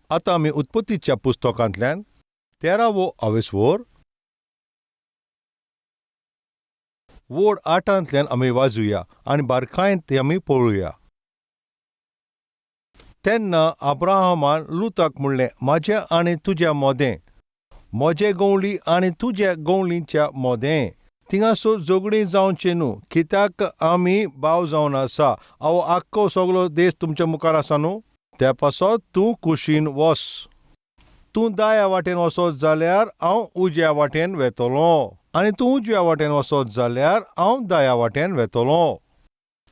आतां आमी उत्पत्तीच्या पुस्तकांतल्यान 13वो आवेसवोर वोड 8 आमी वाजुया आनी बारकायेन ती आमी पळोवया. तेन्ना अब्राहमान लुताक म्हणलें, म्हाज्या आनी तुज्या मोदें, म्हजे गवळी आनी तुज्या गवळींच्या मोदें थिंगासर झगडीं जावचें न्हू, कित्याक आमी भाव जावन आसा. हांव आख्खो सगलो देश तुमच्या मुखार आसा न्हू, त्या पासत तूं कुशीन वस. तूं दाया वाटेन वचत जाल्यार हांव उजव्या वाटेन वेतलो, आनी तूं उजव्या वाटेन वचत जाल्यार हांव दाया वाटेन वेतलो.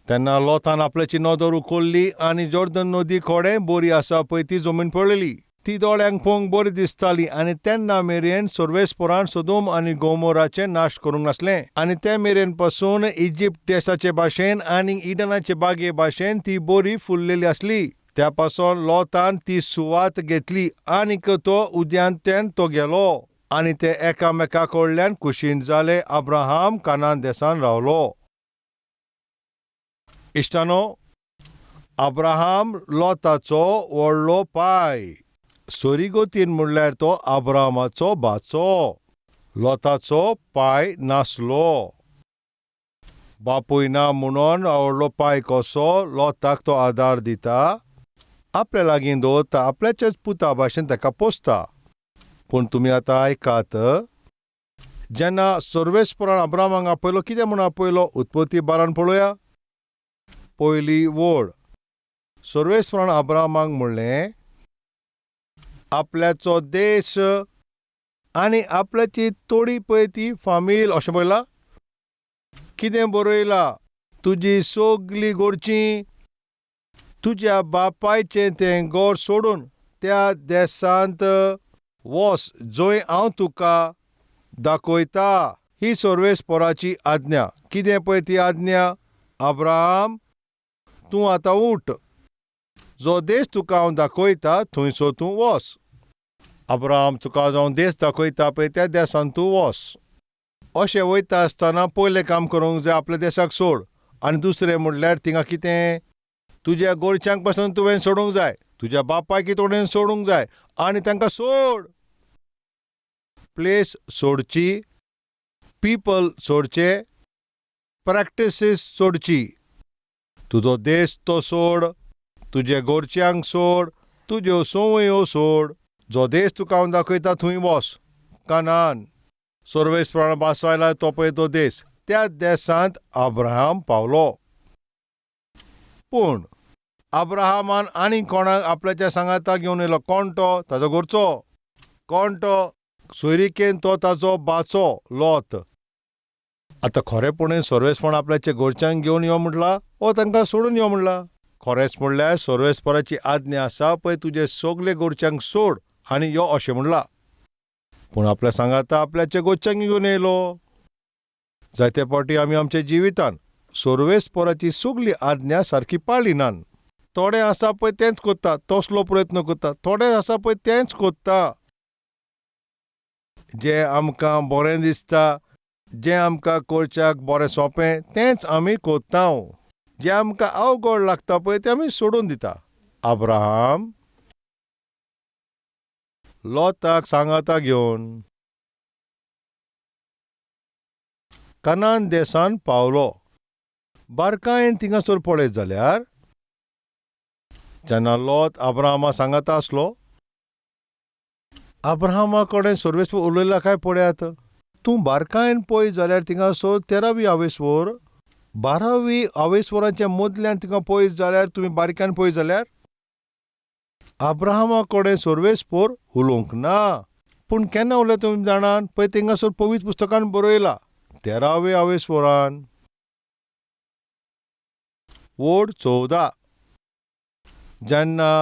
तेन्ना लोतान आपल्याची नदर उखल्ली आनी जॉर्दन नदी कडेन बरी आसा पळय ती जमीन पळयली. ती दोळ्यांक पळोवंक बरी दिसताली. आनी तेन्ना मेरेन सर्वेस्परान सदोम आनी गोमोराचें नाश करूंक नासलें, आनी ते मेरेन पासून इजिप्त देशाचे भाशेन आनी इडनाचे बागे भाशेन ती बरी फुल्लेली आसली. त्या पासून लोतान ती सुवात घेतली आनीक तो उद्यांत्यान तो गेलो, आनी ते एकामेका कडल्यान कुशीन जाले. अब्राहम कानान देसान रावलो. इश्टानो, अब्राहम लोताचो व्हडलो पाय, सोरीगोतीन म्हणल्यार तो अब्राहमाचो भाचो. लोताचो पाय नासलो. बापूय ना म्हणून व्हडलो पाय कसो लोताक तो आदार दिता, आपल्या लागीं दवरता, आपल्याच्याच पुता भाशेन ताका पोसता. पूण तुमी आतां आयकात, जेन्ना सर्वेस्परान अब्राहमाक आपयलो, कितें म्हूण आपयलो? उत्पत्ती 12 पळोवया, पयली वोड. सर्वेस्परान अब्राहमाक म्हणलें, आपल्याचो देश आनी आपल्याची तोडी पळय ती फामील, अशें बरयलां. कितें बरयलां? तुजी सगली गोरची, तुज्या बापायचें तें घर सोडून त्या देशांत वस जंय हांव तुका दाखयता. ही सर्वेस्पराची आज्ञा. कितें पळय ती आज्ञा? अब्राहम, तूं आतां उठ, जो देश तुका हांव दाखयता थंयसर तूं वस. अब्राहम, तुका जावं देश दाखयता पळय त्या देशांत तूं वस. अशें वयता आसतना पयलें काम करूंक जाय, आपल्या देशाक सोड. आनी दुसरें म्हणल्यार थिंगा कितें, तुज्या गोरच्यांक पासून तुवें सोडूंक जाय, तुज्या बापायक तुवें सोडूंक जाय, आनी तांकां सोड. प्लेस सोडची, पिपल सोडचे, प्रॅक्टिसीस सोडची. तुजो देश तो सोड, तुजे गोरच्यांक सोड, तुज्यो संवयो सोड. जो देश तुका हांव दाखयता थंय वस. कानान, सर्वेस्परान भासायला तो पळय तो देश. त्या देशांत अब्राहम पावलो. पूण अब्राहमान आनी कोणाक आपल्याच्या सांगाता घेवन येयलो. कोण तो? ताजो घरचो. कोण तो? सोयरिकेन तो ताजो बाचो लोत. आतां खरेपणी सर्वेस्पण आपल्याच्या घरच्यांक घेवन यो म्हटला, वो तांकां सोडून यो म्हणला? खरेंच म्हणल्यार सर्वेस्पराची आज्ञा आसा पळय, तुजे सगले गोरच्यांक सोड आनी यो अशें म्हणला. पूण आपल्या सांगाता आपल्याच्या गोरच्यांक घेवन येयलो. जायते फावटी आमी आमच्या जिवितान सर्वेस्पराची सगली आज्ञा सारकी पाळिनान. थोडे आसा पळय तेंच करता, तसलो प्रयत्न करता. थोडे आसा पळय तेंच करता. जें आमकां बरें दिसता, जें आमकां करच्याक बरें सोंपें, तेंच आमी करता. जें आमकां अवघड लागता पळय तें आमी सोडून दिता. अब्राहम लोताक सांगाता घेवन कनान देसान पावलो. बारकायेन थिंगासर पळयत जाल्यार, जेन्ना लोत अब्राहमा सांगाता आसलो, अब्राहमा कडेन सर्वेस्पर उलयला काय पळयात. तूं बारकायेन पळय जाल्यार थिंगासर 13वी आवेसवर, 12वी आवेसवराच्या मदल्यान थिंगा पळयत जाल्यार, तुमी बारक्यान पळयत जाल्यार अब्राहमा कडेन सर्वेस्पर उलोवंक ना. पूण केन्ना उलयता तुमी जाणात? पळय थिंगासर पवित्र पुस्तकान बरयला, 13वे आवेसवरान वोड 14, जेन्ना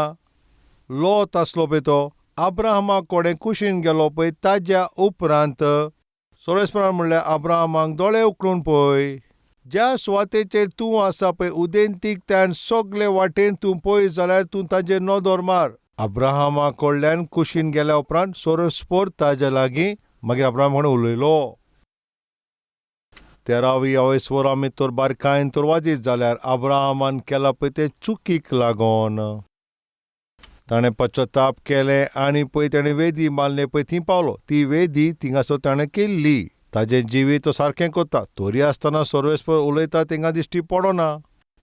लोत आसलो पळय तो अब्राहमा कडेन कुशीन गेलो पळय, ताज्या उपरांत सर्वेस्परान म्हणल्यार, अब्राहमाक दोळे उकलून पळय, ज्या सुवातेचेर तूं आसा पळय उदेंतीक त्यान सगले वाटेन तूं पळय जाल्यार तूं ताजेर नदर मार. अब्राहमा कडल्यान कुशीन गेल्या उपरांत सर्वेस्पर ताज्या लागीं मागीर अब्राहम कडेन उलयलो. 13वी अवेस्वर आमी तर बारकायेन तर वाजीत जाल्यार अब्राहमान केला पळय ते चुकीक लागून ताणें पश्चाताप केलें आनी पळय ताणें वेदी बांदले पळय थंय पावलो. ती वेदी थिंगासर ताणें केल्ली. ताजें जिवीत तो सारकें करता तरी आसतना सर्वेस्पर उलयता थिंगा दिश्टी पडना.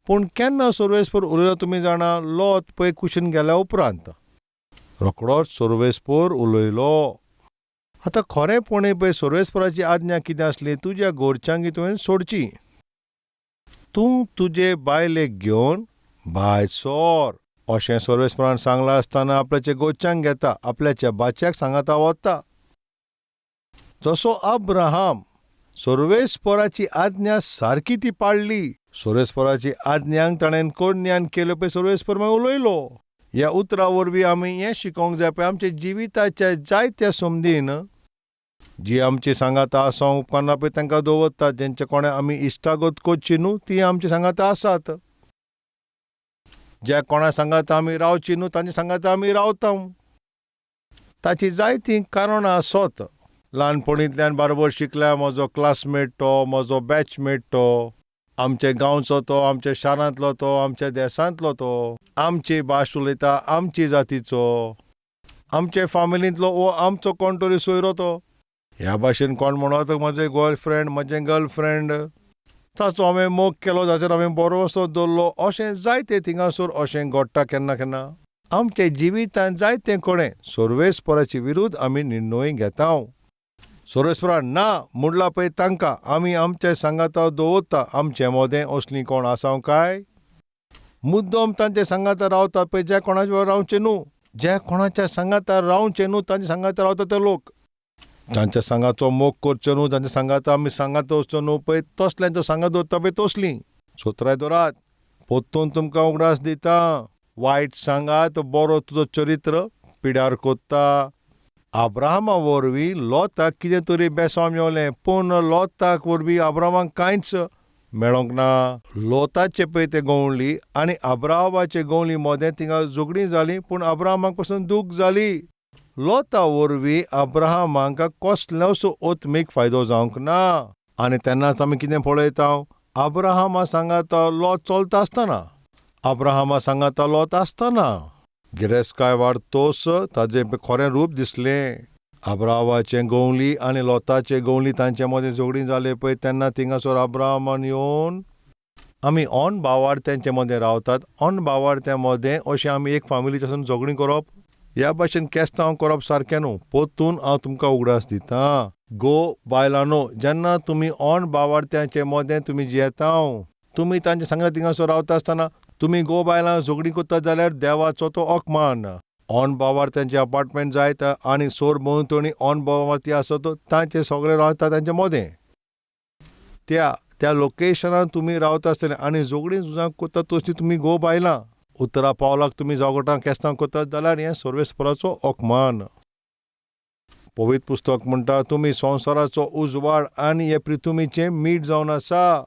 पूण केन्ना सर्वेस्पर उलयलो तुमी जाणा? लोत पळय कुशीन गेल्या उपरांत रोखडोच सर्वेस्पर उलयलो. आतां खरेंपणी पळय सर्वेस्पराची आज्ञा कितें आसली? तुज्या घरच्यांक तुवें सोडची, तूं तुजे बायलेक घेवन भायर सर अशें सर्वेस्परान सांगलां आसतना आपल्याच्या गोच्यांक घेता, आपल्याच्या बाच्याक सांगाता वता. जसो अब्राहम सर्वेस्पराची आज्ञा सारकी ती पाळ्ळी. सर्वेस्पराची आज्ञांक ताणें कोन्यान केल्यो पळय सर्वेस्पर मागीर उलयलो. ह्या उतरा वरवीं आमी हें शिकोवंक जाय पळय आमच्या जिविताच्या जायत्या समदीन जी आमची सांगाता आसा उपकारना पळय तांकां दवरतात, जेंचे कोणें आमी इश्टागत करची न्हू ती आमची सांगाता आसात. ज्या कोणा सांगाता आमी रावची न्हू तांचे सांगाता आमी रावता. ताची जायतीं कारणां आसत. ल्हानपणींतल्यान बारोबर शिकल्या, म्हजो क्लासमेट तो, म्हजो बॅचमेट तो, आमच्या गांवचो तो, आमच्या शारांतलो तो, आमच्या देसांतलो तो, आमची भाश उलयता, आमची जातीचो, आमचे फामिलींतलो वो आमचो कोण तरी सोयरो तो. ह्या भाशेन कोण म्हणत म्हजें गर्लफ्रेंड, म्हजें गर्लफ्रेंड, ताचो हांवें मोग केलो, ताचेर हांवें बरोसो दवरलो, अशें जायते थिंगासर अशें घडटा केन्ना केन्ना. आमच्या जिवितांत जायते कडेन सर्वेस्पराचे विरुद्ध आमी निर्णय घेता. सर्वेस्परान ना म्हणलां पळय तांकां आमी आमच्या सांगाता दवरता. आमचे मोदें असलीं कोण आसा काय? मुद्दम तांचे सांगाता रावता पळय ज्या कोणाच्या रावचें न्हू, ज्या कोणाच्या सांगाता रावचें न्हू तांच्या सांगाता रावता ते लोक. तांच्या सांगाचो मोग करचो न्हू, तांच्या सांगाता आमी सांगात वचचो न्हू पळय तसल्यांचो सांगात दवरता पळय तसलीं. सोत्राय दवरात, परतून तुमकां उगडास दिता, वायट सांगात बरो तुजो चरित्र पिड्यार कोत्ता. अब्राहमा वरवीं लोताक कितें तरी बेसांव मेवलें, पूण लोताक वरवीं अब्राहमाक कांयच मेळोंक ना. लोताचे पळय ते गवळी आनी अब्राहमाचे गवळी मोदें थिंगा झगडीं जालीं, पूण अब्राहमाक पसून दूख जाली. लोता वरवीं अब्राहमाक कसलोच आत्मीक फायदो जावंक ना. आनी तेन्नाच आमी कितें पळयता? अब्राहमा सांगाता लोत चलता आसतना, अब्राहमा सांगाता लोत आसतना गिरेस्तकाय वाडतोच ताजें खरें रूप दिसलें. अब्राहमाचें गवली आनी लोताचे गवली तांचे मदें झगडीं जालें पळय तेन्ना थिंगासर अब्राहमान येवन आमी ऑन भावार्थ्यांचे मदें रावतात, ऑन भावार्थ्यां मदें अशें आमी एक फामिलीचे आसून झगडीं करप ह्या भाशेन केस्तांव करप सारकें न्हू. परतून हांव तुमकां उगडास दिता, गो बायलांनो, जेन्ना तुमी ऑन भावार्थ्यांचे मदें तुमी जियेता, तुमी तांचे सांगात थिंगासर रावता आसतना तुमी गो बायलां झगडीं करतात जाल्यार देवाचो तो अपमान. ऑन भावार्थ्यांचे अपार्टमेंट जायत आनी सोर भोंवतणी ऑन भावार्थी आसत तांचे सगळे रावता तांचे मदें. त्या त्या लोकेशनान तुमी रावता आसतले आनी झगडीं झुजां करतात तसलीं तुमी गो बायलां उतरा पावलाक तुमी झगडटां केस्तांव करतात जाल्यार हें सर्वेस्पराचो अपमान. पवित्र पुस्तक म्हणटा तुमी संवसाराचो उजवाड आनी हे पृथ्वीचें मीठ जावन आसा.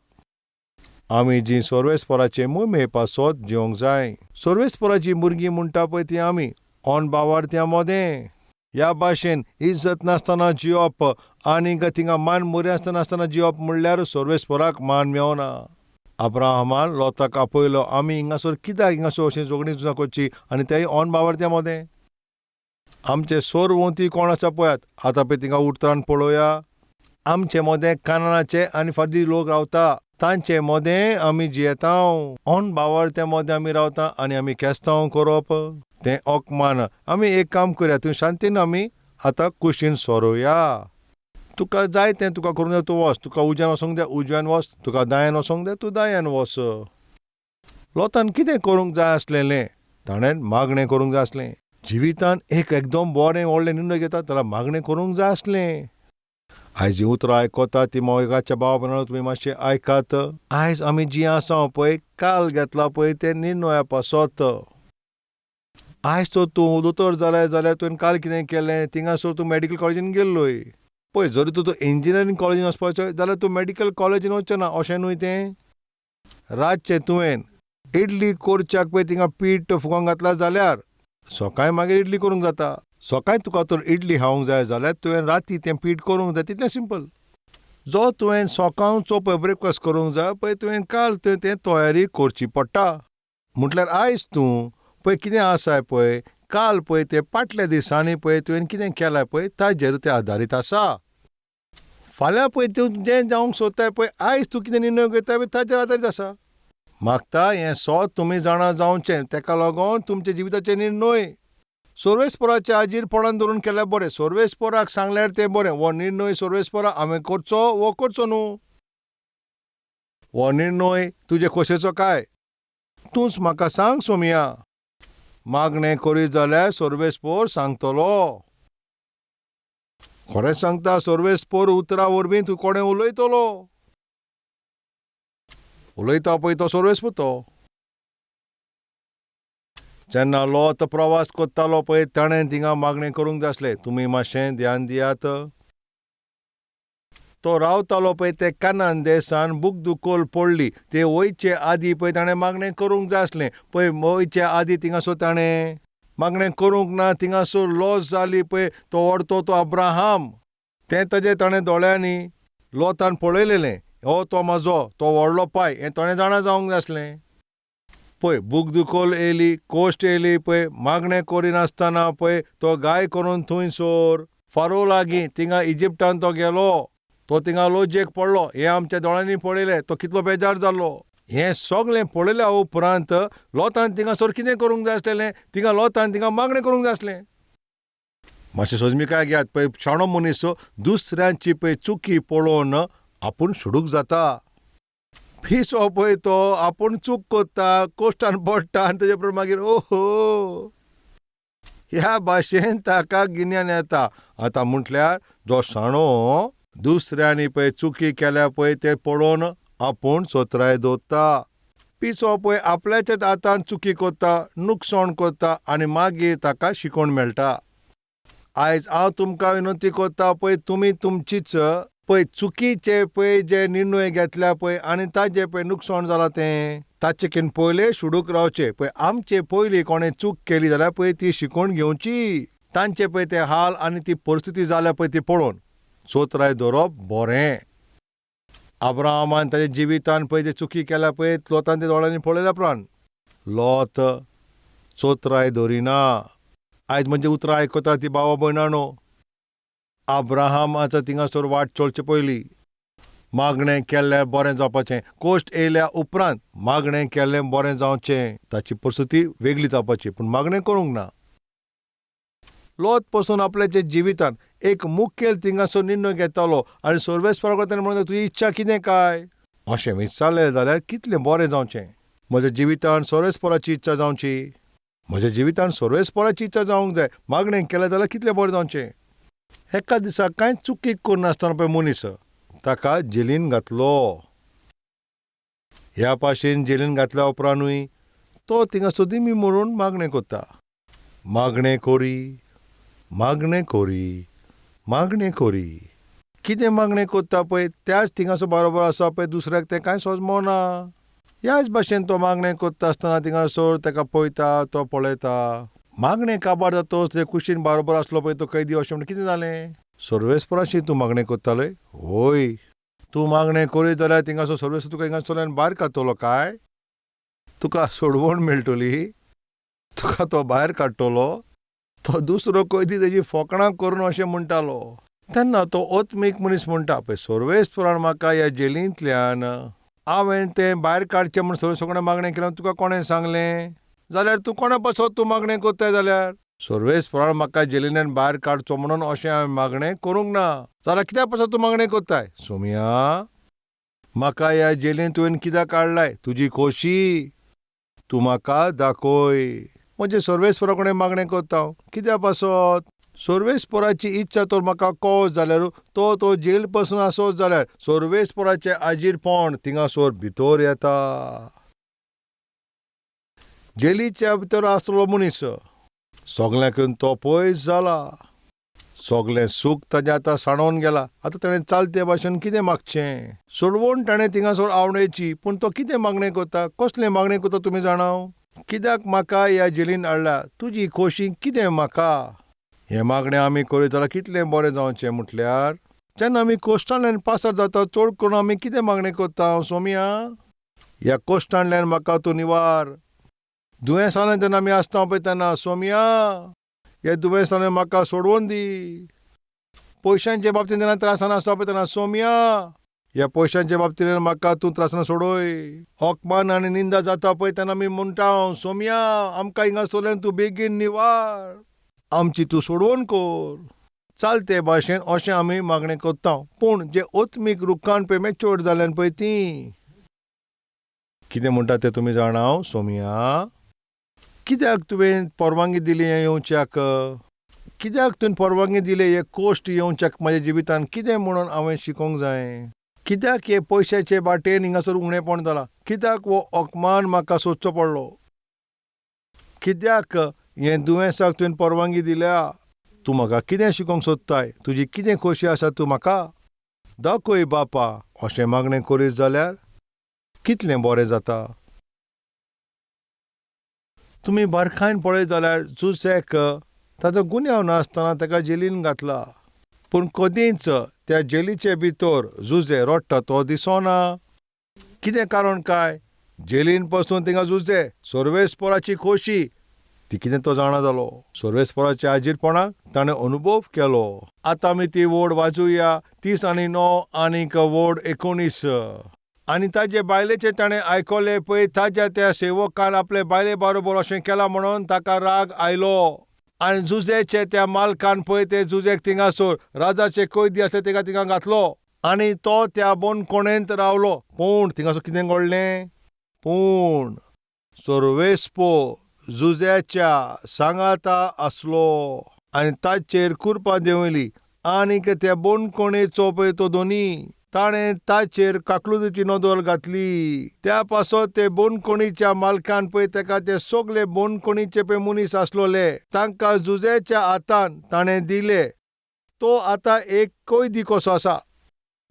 आमी जी सर्वेस्पराचे मोहिमे पासत जिवंक जाय. सर्वेस्पराची भुरगीं म्हणटा पळय ती आमी ऑन भावार्थ्यां मदें. ह्या भाशेन इज्जत नासतना जिवप आनी थिंगा मान मोरी आसतना आसतना जिवप म्हणल्यार सर्वेस्पराक मान मेवना. अब्राहमान लोताक आपयलो, आमी हिंगासर कित्याक हिंगासर अशीं झगडीं झुजां करची आनी तेय ऑन भावार्थ्यां मदें. आमचे सोरभोंवती कोण आसा पळयात, आतां पळय थिंगा उतरान पळोवया. आमचे मदें कानानाचे आनी फर्जी लोक रावता, तांचे मदें आमी जियेता. ऑन भावार्थ्यां मदें आमी रावता आनी आमी केस्तांव करप तें अपमान. आमी एक काम करया, थंय शांतीन आमी आतां कुशीन सोरोवया. तुका जाय तें तुका करूंक जाय तूं वच, तुका उजव्यान वचोंक जाय उजव्यान वच, तुका दायान वचोंक जाय तूं दायान वच. लोतान कितें करूंक जाय आसलेलें? ताणें मागणें करूंक जाय आसलें. जिवितान एक एकदम बरें व्हडलें निर्णय घेता जाल्यार मागणें करूंक जाय आसलें. आयज हीं उतरां आयकता ती मोगाच्या भाव भयणांनो तुमी मातशें आयकात. आयज आमी जीं आसा पळय काल घेतला पळय ते निर्णया पासत. आयज तर तूं दोतोर जाल्यार जाल्यार तुवें काल कितें केलें? थिंगासर तूं मॅडिकल कॉलेजीन गेल्लोय पळय. जरी तूं इंजिनियरींग कॉलेजीन वचपाचो जाल्यार तूं मॅडिकल कॉलेजीन वचचो ना, अशें न्हय तें. रातचें तुवें इडली करच्याक पळय थिंगा पीठ फुगोवंक घातलां जाल्यार सकाळीं मागीर इडली करूंक जाता. सकाळीं तुका तर इडली खावंक जाय जाल्यार तुवें राती तें पीठ करूंक जाय, तितलें सिंपल. जो तुवें सकाळचो पळय ब्रेकफास्ट करूंक जाय पळय तुवें काल तुवें तें तयारी करची पडटा. म्हटल्यार आयज तूं पळय कितें आसाय पळय काल पळय ते पाटल्या दिसांनी पळय तुवें कितें केलां पळय ताजेर तें आदारीत आसा. फाल्यां पळय तूं जें जावंक सोदताय पळय, आयज तूं कितें निर्णय घेताय पळय ताजेर आदारीत आसा. मागता हें सोद तुमी जाणा जावचें, तेका लागून तुमच्या जिविताचे निर्णय सोर्वेस्पोराच्या आजीरपणान धरून केल्यार बरें. सोर्वेस्पोराक सांगल्यार तें बरें. हो निर्णय सोर्वेस्पोरा हांवें करचो वो करचो न्हू, हो निर्णय तुजे खोशेचो काय तूंच म्हाका सांग सोमया. मागणें करीत जाल्यार सोर्वेस्पोर सांगतलो. खरें सांगता, सोर्वेस्पोर उतरां वरवीं तूं कोणें उलयतलो. उलयता पळय तो सोर्वेस्पोर तो. जेन्ना लोत प्रवास करतालो पळय ताणें थिंगा मागणें करूंक जाय आसलें. तुमी मातशें ध्यान दियात. तो रावतालो पळय ते कानान देसान बुकदुकोल पडली, ते वयचे आदी पळय ताणें मागणें करूंक जाय आसलें. पळय वयचे आदी थिंगासर ताणें मागणें करूंक ना, थिंगासर लॉस जाली पळय. तो व्हरतो तो अब्राहाम, तें ताजें ताणें दोळ्यांनी लोतान पळयलेलें, हो तो म्हाजो तो व्हडलो पाय, हें ताणें जाणा जावंक जाय आसलें. पळय बुकदुकोल येयली, कोश्ट येयली पळय, मागणें करिनासतना पळय तो गाय करून थंयसर फारो लागीं थिंगा इजिप्टान तो गेलो. तो थिंगा लोजेक पडलो, हें आमच्या दोळ्यांनी पळयलें. तो कितलो बेजार जालो. हें सगळें पळयल्या उपरांत लोतान थिंगासर कितें करूंक जाय आसलेलें, थिंगा लोतान थिंगा मागणें करूंक जाय आसलें. मातशें सोजमिकाय घेयात. पळय शाणो मनीस दुसऱ्यांची पळय चुकी पळोवन आपूण सुडूक जाता. पिसो पळय तो आपूण चूक करता, कोश्टान पडटा आनी तेजे प्रमाण मागीर ओहो ह्या भाशेन ताका गिन्यान येता. आतां म्हटल्यार जो शाणो दुसऱ्यांनी पळय चुकी केल्या पळय तें पळोवन आपूण सोत्राय दवरता. पिसो पळय आपल्याच्याच हातान चुकी करता, नुकसाण करता आनी मागीर ताका शिकोवण मेळटा. आयज हांव तुमकां विनंती करता पळय तुमी तुमचीच पळय चुकीचे पळय जे निर्णय घेतल्या पळय आनी ताजें पळय नुकसाण जालां तें ताचे किन पयलें सुडूक रावचें. पळय आमचे पयलीं कोणें चूक केली जाल्यार पळय ती शिकोवन घेवची, तांचे पळय ते हाल आनी ती परिस्थिती जाल्या पळय ती पळोवन चोत्राय दवरप बरें. अब्राहमान ताच्या जिवितान पळय जे चुकी केल्या पळय लोतान ते दोळ्यांनी पळयल्या उपरांत लोत चोत्राय दवरिना. आयज म्हणजे उतरां आयकता ती भावा भयणानो, अब्राहमाचो थिंगासर वाट चलचे पयलीं मागणें केल्लें बरें जावपाचें, कोश्ट येयल्या उपरांत मागणें केल्लें बरें जावचें, ताची परिस्थिती वेगळी जावपाची, पूण मागणें करूंक ना. लोत पसून आपल्याच्या जिवितान एक मुखेल थिंगासर निर्णय घेतालो आनी सर्वेस्परा ताणें म्हणलें तुजी इच्छा कितें काय अशें विचारलें जाल्यार कितलें बरें जावचें. म्हज्या जिवितान सर्वेस्पराची इच्छा जावची, म्हज्या जिवितान सर्वेस्पराची इच्छा जावंक जाय. मागणें केलें जाल्यार कितलें बरें जावचें. एका दिसा कांय चुकी करनासतना पळय मनीस ताका जेलीन घातलो. ह्या पाशेन जेलीन घातल्या उपरांतूय तो थिंगा सदीं म्हणून मागणें करता. मागणें कोरी, मागणें कोरी, मागणें कोरी. कितें मागणें करता पळय त्याच थिंगासो बरोबर आसा पळय दुसऱ्याक तें कांय सोजमना. ह्याच भाशेन तो मागणें करता आसतना थिंगासर ताका पळयता, तो पळयता. मागणें काबार जातच ते कुशीन बरोबर आसलो पळय तो कैदी अशें म्हणटा, कितें जालें सर्वेस्पराशी तूं मागणें करताले? होय, तूं मागणें करीत जाल्यार थिंगासर सर्वेस्पर तुका हिंगासरल्यान भायर काडटलो काय? तुका सोडवण मेळटली, तुका तो भायर काडटलो. तो दुसरो कैदी तेजी फोकणां करून अशें म्हणटालो. तेन्ना तो आत्मीक मनीस म्हणटा, पळय सर्वेस्परान म्हाका ह्या जेलींतल्यान हांवें तें भायर काडचें म्हूण सर्वेस्परा कडेन मागणें केलें, तुका कोणें सांगलें? जाल्यार तूं कोणा पासत तूं मागणें करताय जाल्यार? सर्वेस्परान म्हाका जेलींतल्यान भायर काडचो म्हणून अशें हांवें मागणें करूंक ना. जाल्यार कित्या पासत तूं मागणें करताय? सोमया, म्हाका ह्या जेलींत तुवें कित्याक काडलाय? तुजी खोशी तूं म्हाका दाखय. म्हजें सर्वेस्परा कडेन मागणें करता हांव कित्या पासत? सर्वेस्पराची इच्छा तर म्हाका कळत जाल्यार, तो तो जेल पसून आसत जाल्यार सर्वेस्पराचें आजीरपण थिंगासर भितर येता. जेलीच्या भितर आसलो मनीस सगल्यांकून तो पयस जाला, सगलें सूख ताजें आतां सांडोवन गेलां. आतां ताणें चालते भाशेन कितें मागचें? सोडवण ताणें थिंगासर आवडची, पूण तो कितें मागणें करता, कसलें मागणें करता तुमी जाणाव? कित्याक म्हाका ह्या जेलीन हाडला? तुजी खोशी कितें म्हाका? हें मागणें आमी करीत जाल्यार कितलें बरें जावचें. म्हटल्यार जेन्ना आमी कोश्टांतल्यान पासार जाता चड करून आमी कितें मागणें करता? सोमया, ह्या कोश्टांतल्यान म्हाका तूं निवार. दुयेंसांनी जेन्ना आमी आसता पळय तेन्ना सोमया हे दुयेंसांनी म्हाका सोडोवन दी. पयशांचे बाबतींत जेन्ना त्रासान आसता पळय तेन्ना सोमया ह्या पयशांच्या बाबतींत म्हाका तूं त्रासान सोडय. अपमान आनी निंदा जाता पळय तेन्ना आमी म्हणटा सोमया आमकां हिंगा सोडल्यान तूं बेगीन निवार, आमची तूं सोडोवन कर. चलते भाशेन अशें आमी मागणें करता. पूण जे आत्मीक रुखान पळय मॅच्योर्ड जाल्यान पळय ती कितें म्हणटा तें तुमी जाणा? सोमया कित्याक तुवें परवानगी दिली हें येवच्याक? कित्याक तुवें परवानगी दिली हे कोश्ट येवच्याक म्हाज्या जिवितान? कितें म्हणून हांवें शिकोंक जाय? कित्याक हे पयशाचे वाटेन हिंगासर उणेपण जालां? कित्याक हो अपमान म्हाका सोदचो पडलो? कित्याक हें दुयेंसाक तुवें परवानगी दिल्या? तूं म्हाका कितें शिकोवंक सोदताय? तुजी कितें खोशी आसा तूं म्हाका दाखय बापा. अशें मागणें करीत जाल्यार कितलें बरें जाता. तुमी बारकायन पळयत जाल्यार जुझेक ताचो गुन्यांव नासतना ताका जेलीन घातला, पूण कदींच त्या जेलीचे भितर जुझे रडटा तो दिसना. कितें कारण काय? जेलीन पसून थिंगा जुझे सर्वेस्पराची खोशी ती कितें तो जाणा जालो. सर्वेस्पराच्या हाजीरपणाक ताणें अनुभव केलो. आतां आमी ती वोड वाजोवया, 30 आनी 9 आनीक वोड 19. आनी ताजे बायलेचें ताणें आयकलें पळय ताज्या त्या सेवकान आपले बायले बरोबर अशें केलां म्हणून ताका राग आयलो. आनी जुझेचे त्या मालकान पळय ते जुझेक थिंगासर राजाचे कैदी आसले ताका थिंगा घातलो आनी तो त्या बंदखणेंत रावलो. पूण थिंगासर कितें घडलें? पूण सर्वेस्पो जुझ्याच्या सांगाता आसलो आनी ताचेर कुरपा देंवयली आनीक त्या बंदखणेचो पळय तो दोनी ताणें ताचेर काकलुतीची नदर घातली. त्या पासत ते बंदखणीच्या मालकान पळय ताका ते सगले बंदखणीचे पळय मनीस आसलोले तांकां जुझ्याच्या हातान ताणें दिले. तो आतां एक कैदी कसो आसा.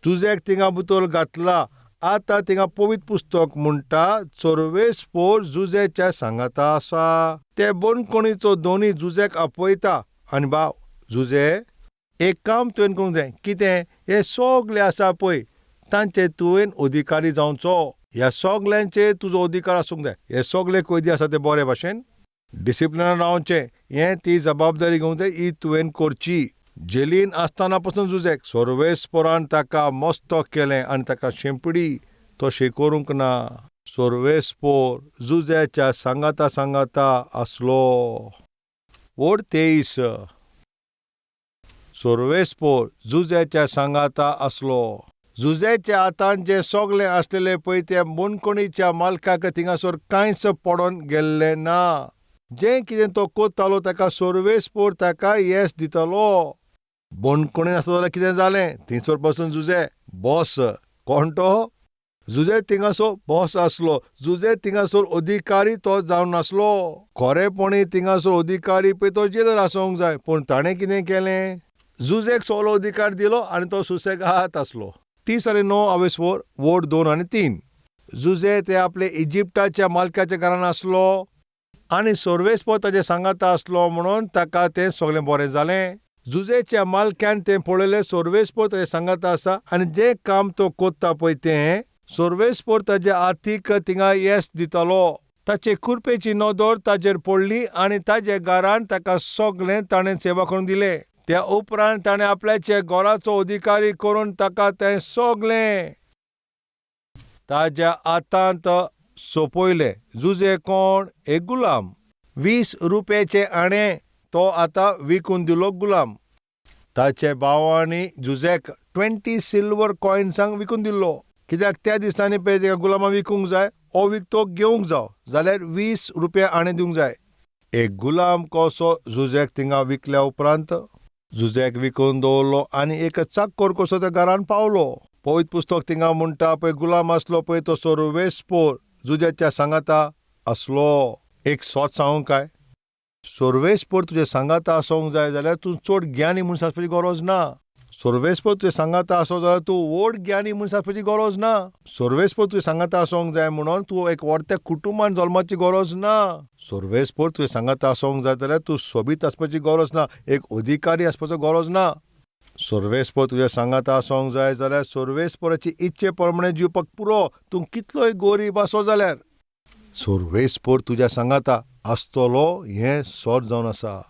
जुझ्याक थिंगा भितर घातला. आतां थिंगा पवित्र पुस्तक म्हणटा सर्वेस्पोर जुझ्याच्या सांगाता आसा. ते बंदखणीचो दोनी जुझ्याक आपयता आनी भाव जुझे एक काम तुवें करूंक जाय. कितें? हे सगले आसा पळय तांचे तुवें अधिकारी जावचो. ह्या सगल्यांचेर तुजो अधिकार आसूंक जाय. हे सगले कैदी आसा ते बरे भाशेन डिसिप्लिनान रावचें, हें ती जबाबदारी घेवंक जाय, ही तुवें करची. जेलीन आसतना पसून जुझेक सर्वेस्परान ताका मस्तो केलें आनी ताका शेंपडी तो शेकरूंक ना. सर्वेस्पोर जुझ्याच्या सांगाता सांगाता आसलो. वोड 23. सर्वेस्पोर जुझ्याच्या सांगाता आसलो. जुझ्याच्या हातान जें सगलें आसलेलें पळय त्या बंदखणीच्या मालकाक थिंगासर कांयच पडोन गेल्लें ना. जें कितें तो कोत्तालो ताका सर्वेस्पोर ताका येस दितालो. बंदखणीन आसलो जाल्यार कितें जालें? थंयसर पसून जुझे बॉस. कोण तो? जुझे थिंगासर बॉस आसलो. जुझे थिंगासर अधिकारी तो जावन नासलो. खरेपणी थिंगासर अधिकारी पळय तो जेलर आसूंक जाय, पूण ताणें कितें केलें? जुझेक सगलो अधिकार दिलो आनी तो सुसेगात आसलो. 30 आनी 9 आवेस्पोर वोड 2 आनी 3. जुझे ते आपले इजिप्टाच्या मालकाच्या घरान आसलो आनी सर्वेस्पोर ताजे सांगाता आसलो म्हणून ताका तें सगलें बरें जालें. जुझेच्या मालक्यान तें पळयलें सर्वेस्पोर ताजे सांगाता आसा आनी जें काम तो कोत्ता पळय तें सर्वेस्पोर ताजे हातीक थिंगा येस दितालो. ताचे कुरपेची नदर ताजेर पडली आनी ताजे घरान ताका सगलें ताणें सेवा करून दिलें. त्या उपरांत ताणें आपल्याचे घराचो अधिकारी करून ताका तें सगलें ताज्या हातांत सोंपयलें. जुझे कोण? एक गुलाम. 20 रुपयाचे आणें तो आतां विकून दिलो गुलाम. ताचे भावांनी जुझेक 20 सिल्वर कॉयन्सांक विकून दिल्लो. कित्याक त्या दिसांनी पळय ताका गुलामां विकूंक जाय, हो विकतो घेवंक जाव जाल्यार 20 रुपया आणें दिवंक जाय. एक गुलाम कसो जुझेक थिंगा विकल्या उपरांत जुझेक विकून दवरलो आनी एक चाकर कसो त्या घरान पावलो. पवित्र पुस्तक थिंगा म्हणटा पळय गुलाम आसलो पळय तो सर्वेस्पोर जुझ्याच्या सांगाता आसलो. एक सोत सांगूंक काय? सर्वेस्पोर तुजे सांगाता आसूंक जाय जाल्यार तूं चड ज्ञानी मनीस आसपाची गरज ना. सर्वेस्पोर तुजे सांगाता आसो जाल्यार तूं व्हड ज्ञानी मनीस आसपाची गरज ना. सर्वेस्पोर तुजे सांगाता आसूंक जाय म्हणून तूं एक व्हडत्या कुटुंबान जल्माची गरज ना. सर्वेस्पोर तुजे सांगाता आसूंक जाय जाल्यार तूं सोबीत आसपाची गरज ना, एक अधिकारी आसपाचो गरज ना. सर्वेस्पोर तुज्या सांगाता आसूंक जाय जाल्यार सर्वेस्पोराची इच्छे प्रमाणे जिवपाक पुरो, तूं कितलोय गरीब आसो जाल्यार. सोर्वेस्पोर तुज्या सांगाता आसतलो हें सोद जावन आसा.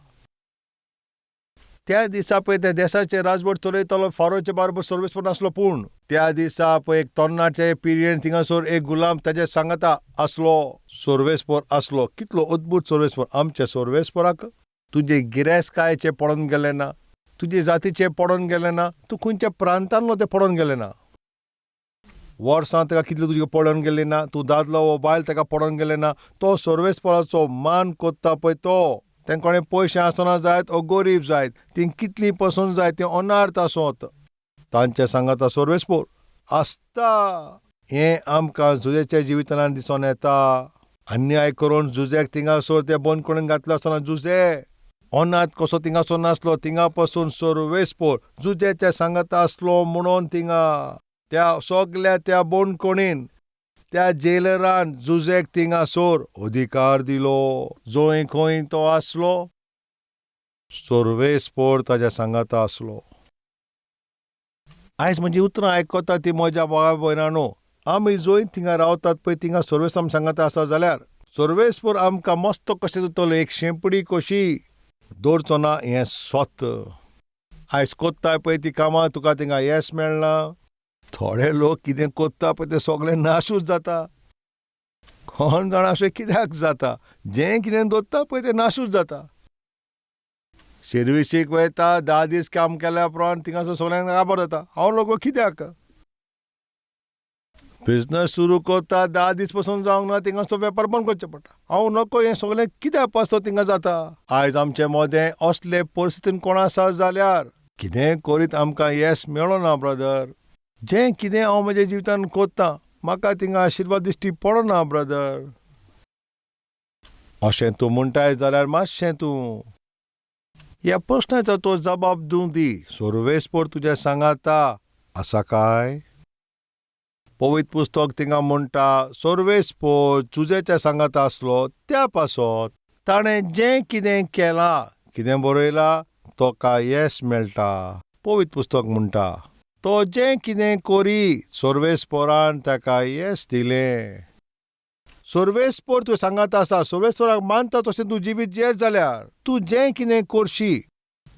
त्या दिसा पळय त्या देसाचे राजवट चलयतालो फारोचे बारोबर सर्वेस्पोर नासलो, पूण त्या दिसा पळय एक तरणाटे पिरियेन थिंगासर एक गुलाम ताजे सांगाता आसलो, सर्वेस्पोर आसलो. कितलो अद्भुत सर्वेस्पोर! आमच्या सर्वेस्पोराक तुजे गिरेस्तकायेचें पडोन गेलें ना, तुजे जातीचें पडोन गेलें ना, तूं खंयच्या प्रांतांतलो तें पडोन गेलें ना, वर्सां ताका कितलें तुजें पडोन गेलें ना, तूं दादलो वो बायल ताका पडोन गेलें ना. तो सर्वेस्पोराचो मान कोत्ता पळय तो, तेंका कोणें पयशे आसना जायत ओ गोरीब जायत, ती कितलीं पसून जायत, ती अनार्थ आसत, तांच्या सांगाता सर्वेस्पोर आसता. हें आमकां जुजेच्या जिवितांत दिसून येता. अन्याय करून जुजेक थिंगासर ते बंद करून घातलो आसतना जुजे अनाथ कसो थिंगासर नासलो, थिंगा पसून सर्वेस्पोर जुजेच्या सांगाता आसलो म्हणून थिंगा त्या सगल्या त्या बंदखणीन त्या जेलरान जुजेक थिंगासर अधिकार दिलो. जंय खंय तो आसलो सर्वेस्पोर ताज्या सांगाता आसलो. आयज म्हजी उतरां आयकता ती म्हज्या भावा भयणांनो, आमी जंय थिंगा रावतात पळय थिंगा सर्वेस आम सांगाता आसा जाल्यार सर्वेस्पोर आमकां मस्त कशें दितलो, एक शेंपडी कशी दवरचो ना हें सत. आयज कोत्ताय पळय ती कामां तुका थिंगा येस मेळना. थोडे लोक कितें कोत्ता पळय तें सगळें नाशूच जाता. कोण जाणा अशें कित्याक जाता, जें कितें दवरता पळय तें नाशूच जाता. सर्विसीक वयता, 10 दीस काम केल्या उपरांत थिंगासर सगळ्यांक काबार जाता. हांव लोक कित्याक बिजनस सुरू करता, 10 दीस पसून जावंक ना, थिंगासर वेपार बंद करचें पडटा. हांव नको हें सगळें कित्याक पासतो थिंगा जाता. आयज आमचे मदें असले परिस्थितीन कोण आसा जाल्यार कितें करीत आमकां येस मेळना ब्रदर. जें कितें हांव म्हज्या जिवितान कोत्तां म्हाका थिंगा आशिर्वाद दिश्टी पडना ब्रदर. अशें तूं म्हणटाय जाल्यार मातशें तूं ह्या प्रश्नाचो तो जबाब दिवं दी. सर्वेस्पोर तुज्या सांगाता आसा काय? पवित्र पुस्तक थिंगा म्हणटा सर्वेस्पोर तुजेच्या सांगाता आसलो त्या पासत ताणें जें कितें केलां, कितें बरयलां, तोका येस मेळटा. पवित्र पुस्तक म्हणटा तो जें कितें करी सर्वेस्पोरान ताका येस दिलें. सर्वेस्पोर तूं सांगाता आसा, सर्वेस्पोराक मानता तशें तूं जिवीत जियेत जाल्यार तूं जें कितें करशी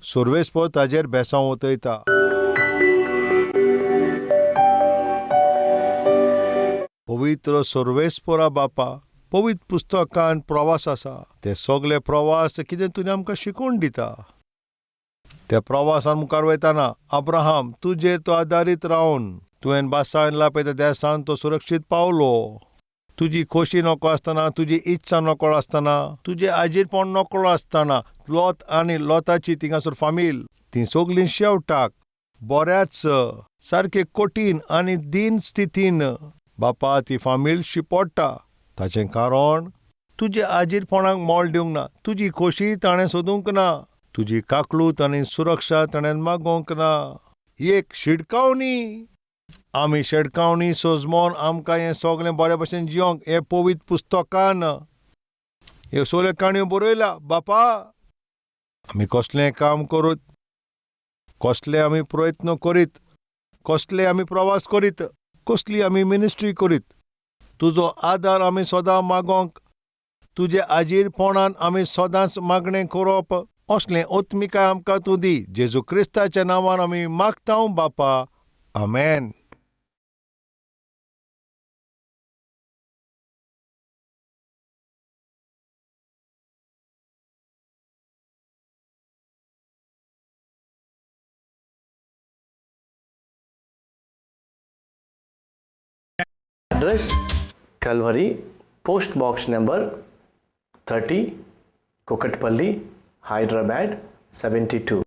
सर्वेस्पोर ताजेर बेसांव ओतयता. पवित्र सर्वेस्पोरा बापा, पवित्र पुस्तकान प्रवास आसा, ते सगळे प्रवास कितें तुवें आमकां शिकोवन दिता. त्या प्रवासान मुखार वयताना अब्राहम तुजेर तो आदारीत रावन तुवें बासायला पळय त्या देसान तो सुरक्षीत पावलो. तुजी खोशी नको आसतना, तुजी इच्छा नकळो आसतना, तुजें आजीरपण नकळो आसतना लोत आनी लोताची थिंगासर फामील ती सगलीं शेवटाक बऱ्याच सारके कठीण आनी दीन स्थितीन बापा ती फामील शिपोडटा. ताचें कारण तुजें आजीरपणाक मोल दिवंक ना, तुजी खोशी ताणें सोदूंक ना, तुजी काकळूत आनी सुरक्षा ताणें मागोवंक ना. एक शिडकावणी, आमी शेडकावणी सोजमोन आमकां हें सगळें बरे भशेन जियोंक हें पवित्र पुस्तकान ह्यो सगळ्यो काणयो बरयल्या. बापा आमी कसलें काम करूत, कसले आमी प्रयत्न करीत, कसले आमी प्रवास करीत, कसली आमी मिनिस्ट्री करीत, तुजो आदार आमी सदां मागोंक, तुजे आजीरपणान आमी सदांच मागणें करप, असलें ओत्मिकाय आमकां तूं दी. जेजू क्रिस्ताच्या नांवान आमी मागता बापा, आमेन. Address: Calvary, Post Box number 30, Kukatpally, Hyderabad 72.